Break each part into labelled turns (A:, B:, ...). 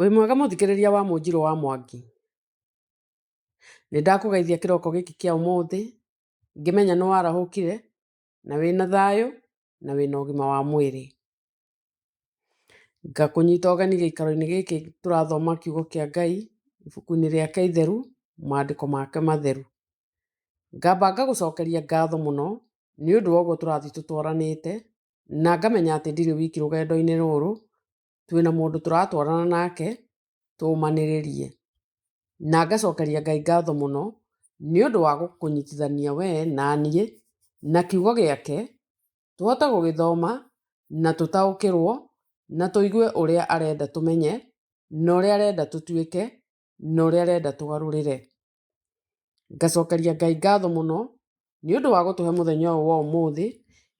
A: Wĩ mwega mũthikĩrĩria wa Mũnjirũ wa Mwangi? Nĩ ndakũgeithia kĩroko gĩkĩ kĩa ũmũthĩ, ngĩmenya nĩ warahũkire na wĩna thayũ na wĩna ũgima wa mwĩrĩ. Ngakũnyita ũgeni gĩikaro-inĩ gĩkĩ tũrathoma kiugo kĩa Ngai, ibuku-inĩ rĩake itheru, maandĩko make matheru. Ngamba ngagũcokeria ngatho mũno nĩ ũndũ wa ũguo tũrathiĩ tũtwaranĩte, na ngamenya atĩ ndirĩ wiki rũgendo-inĩ rũrũ, twĩna mũndũ tũratwarana nake tũmanĩrĩrie. Na ngacokeria Ngai ngatho mũno nĩ ũndũ wa gũkũnyitithania we na niĩ na kiugo gĩake, tũhote gũgĩthoma na tũtaũkĩrwo na tũigue ũrĩa arenda tũmenye, na ũrĩa arenda tũtuĩke, na ũrĩa arenda tũgarũrĩre. Ngacokeria Ngai ngatho mũno nĩ ũndũ wa gũtũhe mũthenya ũyũ wa ũmũthĩ,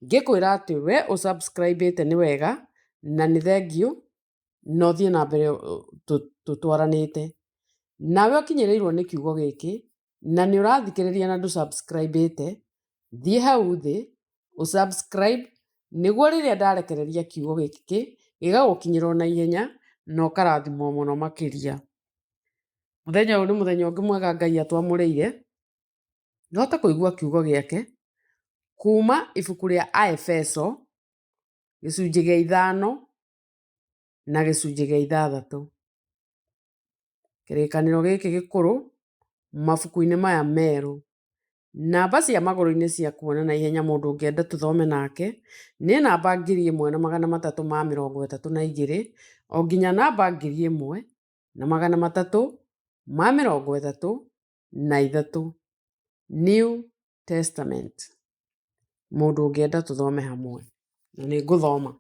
A: ngĩkwĩra atĩ we ũ subscribe ĩte nĩ wega na nĩ thengiũ na ũthiĩ na mbere tũtwaranĩte. Nawe ũkinyĩrĩirwo nĩ kiugo gĩkĩ na nĩ ũrathikĩrĩria na ndũ subscribe ĩte, thiĩ hau thĩ ũ subscribe nĩguo rĩrĩa ndarekereria kiugo gĩkĩ gĩgagũkinyĩra o na ihenya na ũkarathimwo mũno makĩria. Mũthenya ũyũ nĩ mũthenya ũngĩ mwega Ngai atwamũrĩire, tũhote kũigua kiugo gĩake kuma ibuku rĩa Aefeso gĩcunjĩ gĩa 5 na gĩcunjĩ gĩa 6. Kĩrĩkanĩro gĩkĩ gĩkũrũ mabuku-inĩ maya merũ. Namba cia magũrũ-inĩ cia kuona na ihenya mũndũ ũngĩenda tũthome nake nĩ namba 1332 o nginya namba 1333. New Testament. Mũndũ ũngĩenda tũthome hamwe. Na nĩ ngũthoma.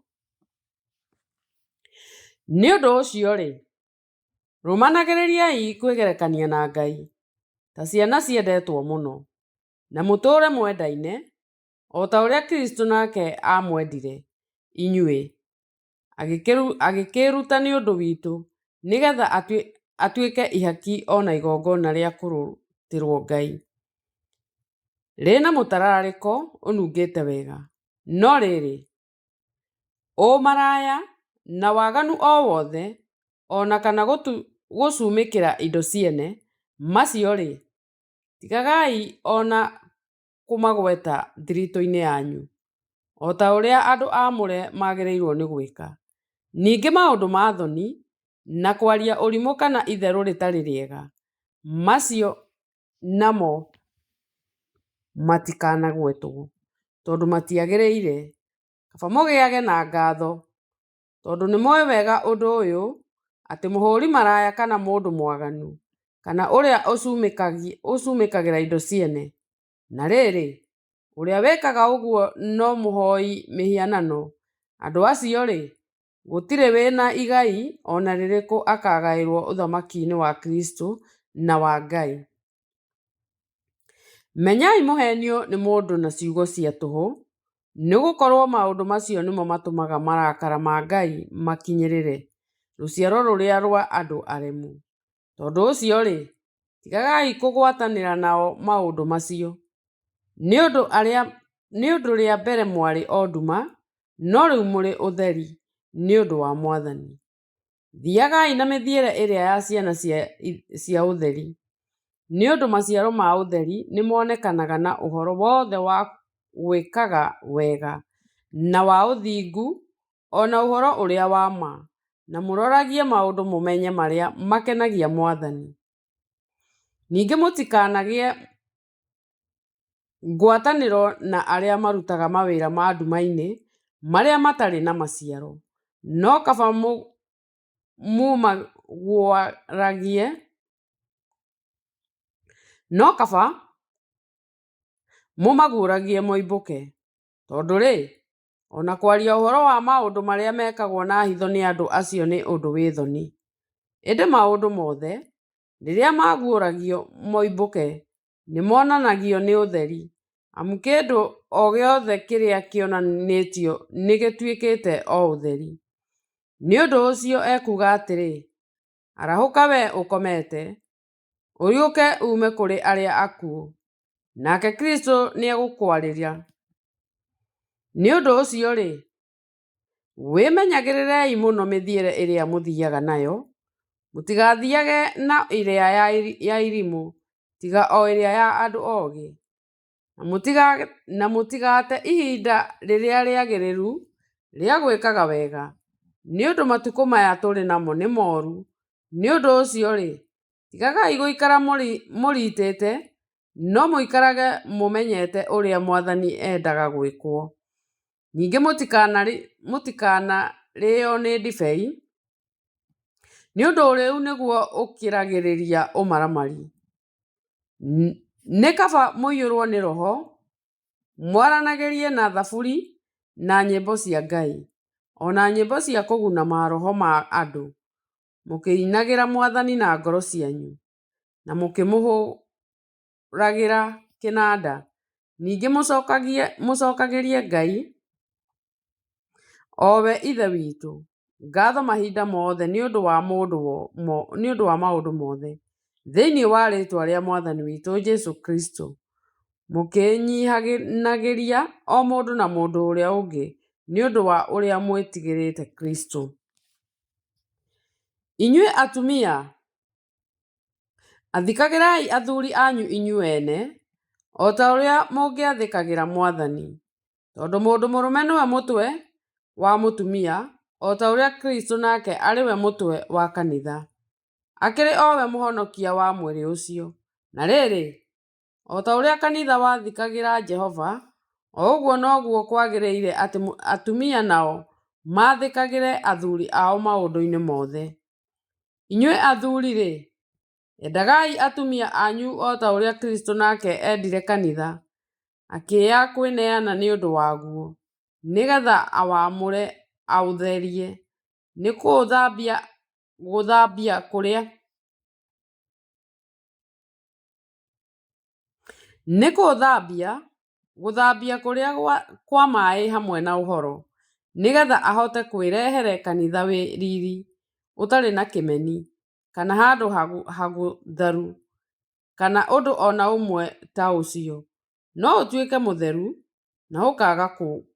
A: Nĩ ũndũ ũcio-rĩ, rũmanagĩrĩriai kwĩgerekania na Ngai, ta ciana ciendetwo mũno, na mũtũũre mwendaine, o ta ũrĩa Kristo nake aamwendire inyuĩ, agĩkĩĩruta nĩ ũndũ witũ, nĩ getha atuĩke ihaki o na igongona rĩa kũrutĩrũo Ngai, rĩna mũtararĩko ũnungĩte wega. No rĩrĩ, ũmaraya na waganu o wothe, o na kana gũcumĩkĩra indo ciene, macio-rĩ, tigagai o na kũmagweta thiritũ-inĩ yanyu, o ta ũrĩa andũ aamũre magĩrĩirũo nĩ gwĩka. Ningĩ maũndũ ma thoni, na kwaria ũrimũ kana itherũ rĩtarĩ rĩega, macio namo matikanagwetwo, tondũ matiagĩrĩire. Kaba mũgĩage na ngatho, tondũ nĩmũũĩ wega ũndũ ũyũ, atĩ mũhũri maraya kana mũndũ mwaganu, kana ũrĩa ũcumĩkagĩra indo ciene, na rĩrĩ, ũrĩa wĩkaga ũguo no mũhoi mĩhianano, andũ acio-rĩ, gũtirĩ wĩ na igai o na rĩrĩkũ akagaĩrũo ũthamaki-inĩ wa Kristo na wa Ngai. Menyai mũhenio nĩ mũndũ na ciugo cia tũhũ, nĩ gũkorũo maũndũ macio nĩmo matũmaga marakara ma Ngai makinyĩrĩre rũciaro rũrĩa rwa andũ aremu. Tondũ ũcio-rĩ, tigagai kũgwatanĩra nao maũndũ macio. Nĩ ũndũ rĩa mbere mwarĩ o nduma, no rĩu mũrĩ ũtheri nĩ ũndũ wa Mwathani. Thiagai na mĩthiĩre ĩrĩa ya ciana cia ũtheri, nĩ ũndũ maciaro ma ũtheri nĩmonekanaga na ũhoro wothe wa gwĩkaga wega, na wa ũthingu, o na ũhoro ũrĩa wa ma, na mũroragie maũndũ mũmenye marĩa makenagia Mwathani. Ningĩ mũtikanagĩe ngwatanĩro na arĩa marutaga mawĩra ma nduma-inĩ marĩa matarĩ na maciaro, no kaba mũmaguũragie moimbũke. Tondũ-rĩ, o na kwaria ũhoro wa maũndũ marĩa mekagwo na hitho nĩ andũ acio nĩ ũndũ wĩ thoni. Ĩndĩ maũndũ mothe, rĩrĩa maguũragio moimbũke, nĩmonanagio nĩ ũtheri, amu kĩndũ o gĩothe kĩrĩa kĩonanĩtio nĩgĩtuĩkĩte o ũtheri. Nĩ ũndũ ũcio ekuuga atĩrĩ, Arahũka wee ũkomete, ũriũke uume kũrĩ arĩa akuũ, nake Kristo nĩegũkwarĩra. Nĩ ũndũ ũcio-rĩ, wĩmenyagĩrĩrei mũno mĩthiĩre ĩrĩa mũthiaga nayo, Mũtigathiage na ĩrĩa ya irimũ, tiga o ĩrĩa ya andũ ogĩ. Na mũtigate ihinda rĩrĩa rĩagĩrĩru rĩa gwĩkaga wega, nĩ ũndũ matukũ maya tũrĩ namo nĩ moru. Nĩ ũndũ ũcio-rĩ, tigagai gũikara mũriitĩte, no mũikarage mũmenyete ũrĩa Mwathani endaga gwĩkwo. Ningĩ mũtikanarĩĩo nĩ ndibei, nĩ ũndũ ũrĩĩu nĩguo ũkĩragĩrĩria ũmaramari. Nĩ kaba mũiyũrũo nĩ Roho, mwaranagĩrie na thaburi na nyĩmbo cia Ngai, o na nyĩmbo cia kũguna maroho ma andũ, mũkĩinagĩra Mwathani na ngoro cianyu, na mũkĩmũhũragĩra kĩnanda, ningĩ mũcokagĩrie Ngai, o we Ithe witũ, ngatho mahinda mothe nĩ ũndũ wa maũndũ mothe, thĩinĩ wa rĩĩtwa rĩa Mwathani witũ Jesũ Kristũ, mũkĩĩnyihanagĩria o mũndũ na mũndũ ũrĩa ũngĩ nĩ ũndũ wa ũrĩa mwĩtigĩrĩte Kristũ. Inyuĩ atumia, athĩkagĩrai athuri anyu inyuĩ ene, o ta ũrĩa mũngĩathĩkagĩra Mwathani. Tondũ mũndũ mũrũme nĩwe mũtwe wa mũtumia, o ta ũrĩa Kristũ nake arĩ we mũtwe wa kanitha, akĩrĩ o we mũhonokia wa mwĩrĩ ũcio. Na rĩrĩ, o ta ũrĩa kanitha wathĩkagĩra Jehova, o ũguo noguo kwagĩrĩire atĩ atumia nao maathĩkagĩre athuri ao maũndũ-inĩ mothe. Inyuĩ athuri-rĩ, endagai atumia anyu o ta ũrĩa Kristũ nake endire kanitha, akĩya kwĩneana nĩ ũndũ waguo, nĩ getha awamũre aũtherie, nĩ kũũthambia gũthambia kũrĩa kwa maĩ hamwe na ũhoro, nĩ getha ahote kwĩrehere kanitha wĩ riri, ũtarĩ na kĩmeni, kana handũ hagũtharu, kana ũndũ o na ũmwe ta ũcio, no ũtuĩke mũtheru na ũkaaga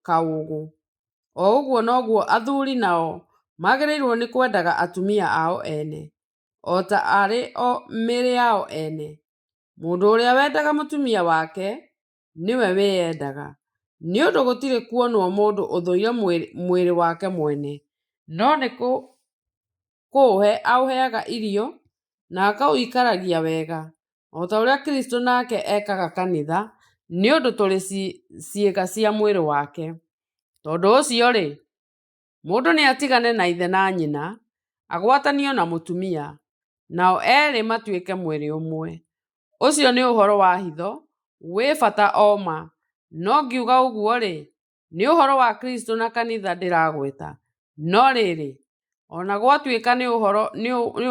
A: kaũũgũ. O ũguo noguo athuri nao magĩrĩirũo nĩ kwendaga atumia ao ene, o ta arĩ o mĩĩrĩ yao ene. Mũndũ ũrĩa wendaga mũtumia wake nĩwe wĩyendaga, nĩ ũndũ gũtirĩ kuonwo mũndũ ũthũire mwĩrĩ wake mwene, no nĩ kũũhe aũheaga irio na akaũikaragia wega, o ta ũrĩa Kristũ nake ekaga kanitha, nĩ ũndũ tũrĩ ciĩga cia mwĩrĩ wake. Tondũ ũcio-rĩ, mũndũ nĩatigane na ithe na nyina, agwatanio na mũtumia, nao erĩ matuĩke mwĩrĩ ũmwe. Ũcio nĩ ũhoro wa hitho wĩ bata o ma, no ngiuga ũguo-rĩ, nĩ ũhoro wa Kristũ na kanitha ndĩragweta. No rĩrĩ, o na gwatuĩka nĩ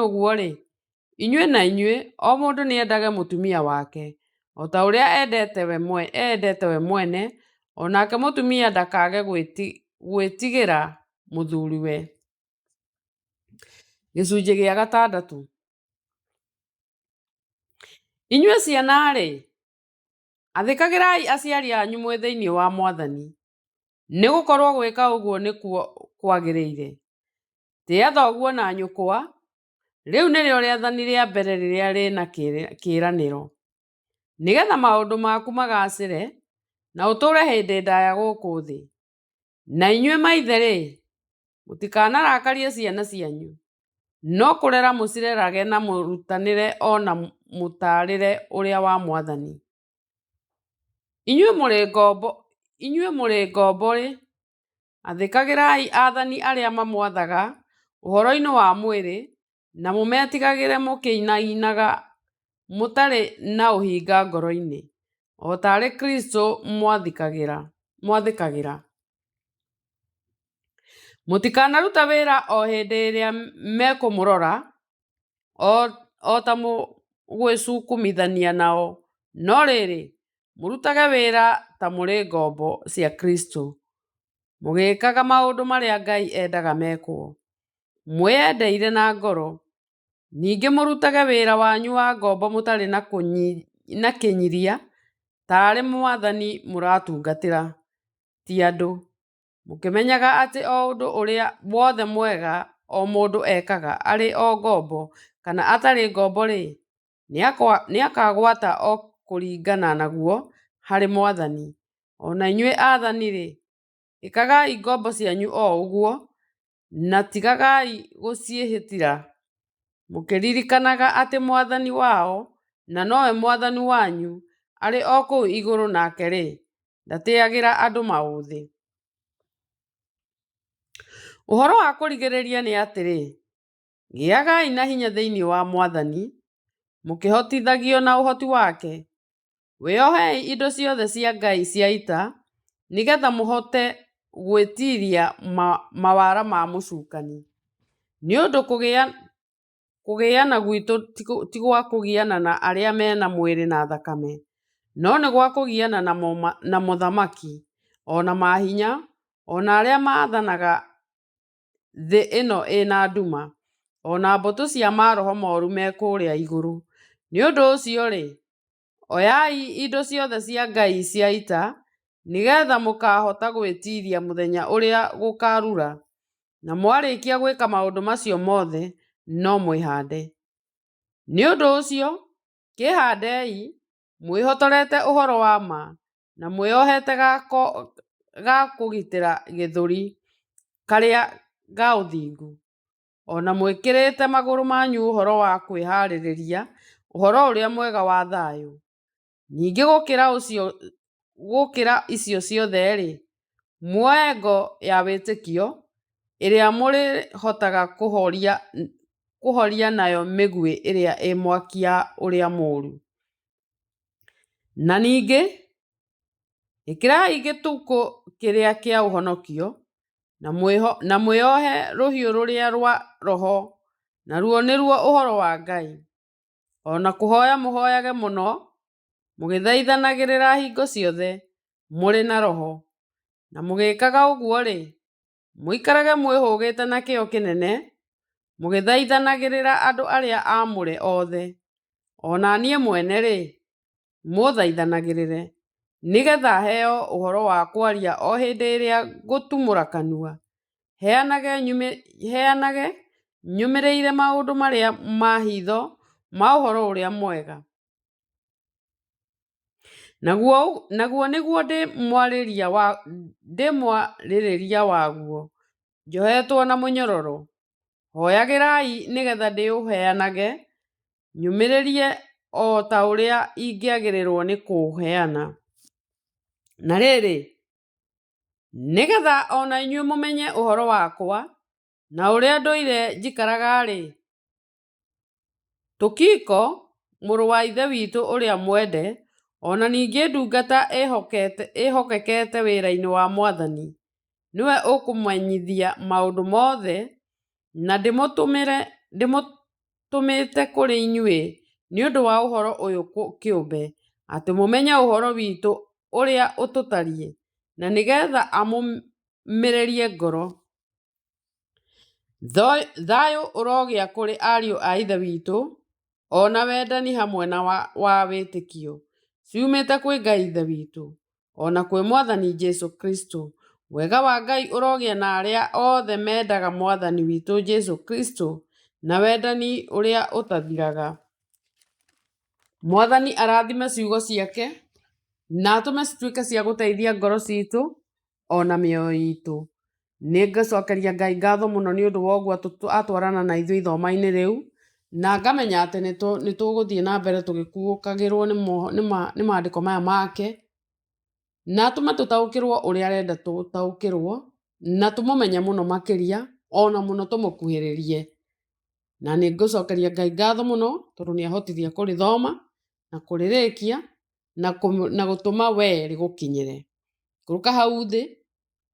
A: ũguo-rĩ, inyuĩ na inyuĩ o mũndũ nĩendage mũtumia wake, o ta ũrĩa eendete we mwene, o nake mũtumia ndakage gwĩtigĩra mũthuriwe. Gĩcunjĩ gĩa gatandatũ. Inyuĩ ciana-rĩ, athĩkagĩrai aciari anyu mwĩ thĩinĩ wa Mwathani, nĩ gũkorũo gwĩka ũguo nĩkuo kwagĩrĩire. Tĩa thoguo na nyũkwa, rĩu nĩrĩo rĩathani rĩa mbere rĩrĩa rĩ na kĩĩranĩro, nĩgetha maũndũ maku magaacĩre na ũtũũre hĩndĩ ndaya gũkũ thĩ. Na inyuĩ maithe-rĩ, mũtikanarakarie ciana cianyu, no kũrera mũcirerage na mũrutanĩre o na mũtaarĩre ũrĩa wa Mwathani. Inyuĩ mũrĩ ngombo-rĩ, athĩkagĩrai aathani arĩa mamwathaga ũhoro-inĩ wa mwĩrĩ, na mũmetigagĩre mũkĩinainaga mũtarĩ na ũhinga ngoro-inĩ, o taarĩ Kristũ mwathĩkagĩra. Mũtikanaruta wĩra o hĩndĩ ĩrĩa mekũmũrora, o ta mũgwĩcukumithania nao, no rĩrĩ, mũrutage wĩra ta mũrĩ ngombo cia Kristũ, mũgĩĩkaga maũndũ marĩa Ngai endaga mekwo, mwĩendeire na ngoro. Ningĩ mũrutage wĩra wanyu wa ngombo mũtarĩ na kĩnyiria, taarĩ Mwathani mũratungatĩra, ti andũ, mũkĩmenyaga atĩ o ũndũ ũrĩa wothe mwega o mũndũ ekaga, arĩ o ngombo kana atarĩ ngombo-rĩ, nĩakagwata o kũringana naguo harĩ Mwathani. O na inyuĩ aathani-rĩ, ĩkagai ngombo cianyu o ũguo, na tigagai gũciĩhĩtĩra, mũkĩririkanaga atĩ Mwathani wao, na nowe Mwathani wanyu, arĩ o kũu igũrũ, nake-rĩ, ndatĩagĩra andũ maũthĩ. Ũhoro wa kũrigĩrĩria nĩ atĩrĩ, gĩagai na hinya thĩinĩ wa Mwathani, mũkĩhotithagio na ũhoti wake. Wĩohei indo ciothe cia Ngai cia ita, nĩ getha mũhote gwĩtiiria mawara ma mũcukani. Nĩ ũndũ kũgĩana gwitũ ti gwa kũgiana na arĩa me na mwĩrĩ na thakame, no nĩ gwa kũgiana na mothamaki, o na mahinya, o na arĩa maathanaga thĩ ĩno ĩ na nduma, o na mbũtũ cia maroho moru me kũrĩa igũrũ. Nĩ ũndũ ũcio-rĩ, oyai indo ciothe cia Ngai cia ita, nĩ getha mũkahota gwĩtiiria mũthenya ũrĩa gũkarura, na mwarĩkia gwĩka maũndũ macio mothe, no mwĩhande. Nĩ ũndũ ũcio, kĩĩhandei, mwĩhotorete ũhoro wa ma, na mwĩohete gako ga kũgitĩra gĩthũri karĩa ga ũthingu, o na mwĩkĩrĩte magũrũ manyu ũhoro wa kwĩhaarĩria ũhoro-ũrĩa-mwega wa thayũ. Ningĩ gũkĩra icio ciothe-rĩ, muoe ngo ya wĩtĩkio, ĩrĩa mũrĩhotaga kũhoria nayo mĩguĩ ĩrĩa ĩ mwaki ya ũrĩa mũũru. Na ningĩ, ĩkĩrai gĩtukũ kĩrĩa kĩa ũhonokio, na mwĩohe rũhiũ rũrĩa rwa Roho, naruo nĩruo ũhoro wa Ngai. O na kũhoya mũhoyage mũno, mũgĩthaithanagĩrĩra hingo ciothe, mũrĩ na Roho. Na mũgĩkaga ũguo-rĩ, mũikarage mwĩhũgĩte na kĩyo kĩnene, mũgĩthaithanagĩrĩra andũ arĩa aamũre othe. O na niĩ mwene-rĩ, mũthaithanagĩrĩre, nĩ getha heo ũhoro wa kwaria o hĩndĩ ĩrĩa ngũtumũra kanua, heanage nyũmĩrĩire maũndũ marĩa ma hitho ma Ũhoro-ũrĩa-Mwega. Naguo nĩguo ndĩ mwarĩrĩria waguo, njohetwo na mũnyororo. Hoyagĩrai nĩ getha ndĩũheanage nyũmĩrĩrie o ta ũrĩa ingĩagĩrĩrũo nĩ kũũheana. Na rĩrĩ, nĩ getha o na inyuĩ mũmenye ũhoro wakwa, na ũrĩa ndũire njikaraga-rĩ, Tukiko, mũrũ wa Ithe witũ ũrĩa mwende, o na ningĩ ndungata ĩĩhokekete wĩra-inĩ wa Mwathani, nĩwe ũkũmũmenyithia maũndũ mothe, na ndĩmũtũmĩte kũrĩ inyuĩ nĩ ũndũ wa ũhoro ũyũ kĩũmbe, atĩ mũmenye ũhoro witũ ũrĩa tũtariĩ, na nĩ getha amũũmĩrĩrie ngoro. Thayũ ũrogĩa kũrĩ ariũ a Ithe witũ, o na wendani hamwe na wa wĩtĩkio, ciumĩte kwĩ Ngai Ithe witũ, o na kwĩ Mwathani Jesu Kristo. Wega wa Ngai ũrogĩa na arĩa othe mendaga Mwathani witũ Jesu Kristo na wendani ũrĩa ũtathiraga. Mwathani arathime ciugo ciake na atũme cituĩke cia gũteithia ngoro citũ o na mĩoyo itũ. Nĩ ngũcokeria Ngai ngatho mũno nĩ ũndũ wa ũguo atwarana na ithuĩ ithoma-inĩ rĩu, na ngamenya atĩ nĩ tũgũthiĩ na mbere tũgĩkuũkagĩrwo nĩ maandĩko maya make, na atũme tũtaũkĩrwo ũrĩa arenda tũtaũkĩrwo, na tũmũmenye mũno makĩria, ona mũno tũmũkuhĩrĩrie. Na nĩ ngũcokeria Ngai ngatho mũno tondũ nĩ ahotithia kũrĩthoma na kũrĩrĩkia na gũtũma we rĩgũkinyĩre. Ikũrũka hau thĩ,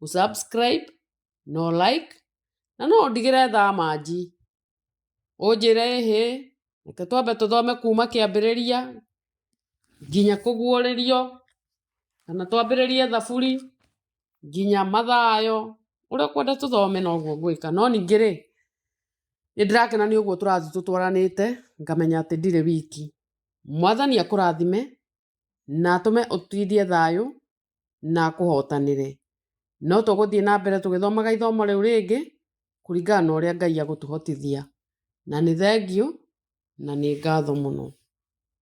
A: ũ subscribe na ũ like na no ũndigĩre thaa manji, ũnjĩre ĩhĩ, reke twambe tũthome kuma kĩambĩrĩria nginya kũguũrĩrio, kana twambĩrĩrie thaburi nginya Mathayo, ũrĩa ũkwenda tũthome noguo ngwĩka. No ningĩ rĩ, nĩ ndĩrakena nĩ ũguo tũrathiĩ tũtwaranĩte, ngamenya atĩ ndirĩ wiki. Mwathani akũrathime na atũme ũtindie thayũ na akũhotanĩre. No tũgũthiĩ na mbere tũgĩthomaga ithomo rĩu rĩngĩ. Kũringana na ũrĩa Ngai agũtũhotithia. Na nĩ thengiũ na nĩ ngatho mũno.